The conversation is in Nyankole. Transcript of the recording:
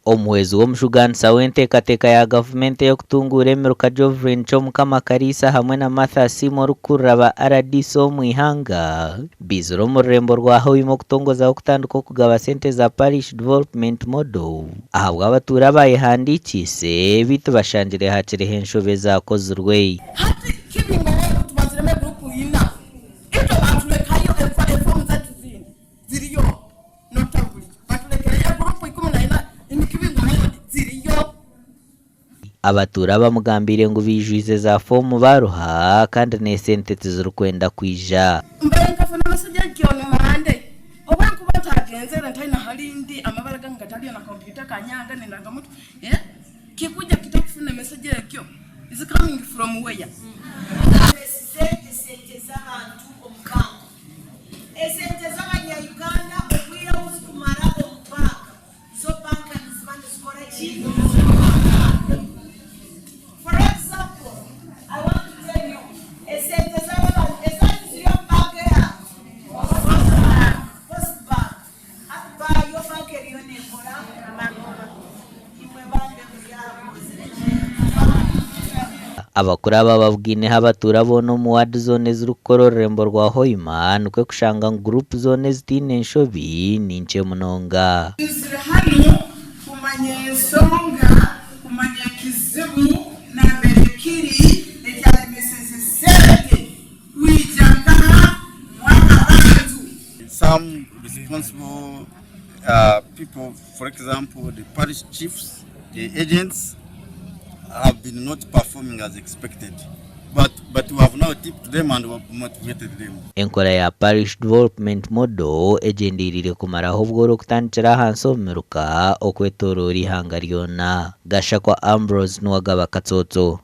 Omuhwezi w'omushugaanisa w'enteekateeka ya gavumenti ey'okutunguura emiruka Jovline Kyomukama Kariisa hamwe na Martha Asiimwe orikukurira ba rdc omu ihanga baizire omu rurembo rwa Hoima okutongozaho okutandika okugaba sente za Parish Development Model ahabw'abatuura abayehandiikiise beitu bashangire hakiriho enshobe ezaakozirwe. Hati Kibingo weena tubaziremu egurupu ina itwe baatulekayo efomu zaitu zindi ziriyo. Abatuura bamugambiire ngu baijwize za foomu baaruha kandi n'esente tizirikwenda kwija. Esente z'abanya Uganda obwire obu zirikumara omu banka, zo banka niziba nizikora ki? For example, I want to tell you, esente z'abantu ezanyu ziri omu banka eha? Post bank. Hati ba yo banka eriyo nekora? Imwe bambe muri aha mukozire ki? Abakuru aba babugaineho abatuura boona omu waadi zoona ezirikukora orurembo rwa Hoima nikwo kushanga ngu guruupu zoona ezitaine nshobi ni nkye munonga. Twizire hanu kumanya ensonga, kumanya ekizibu nambere kiri ekyaremeseze sente kwija nkaha mwaba bantu. Some responsible people for example the parish chiefs, the agents have been not performing as expected but but we have now tipped them and we have motivated them. Enkora ya Parish Development Model egyendereire kumaraho obworo kutandikira ahansi omu miruka okwetoroora eihanga ryona. Gashakwa Ambrose niwe agaba Katsotso.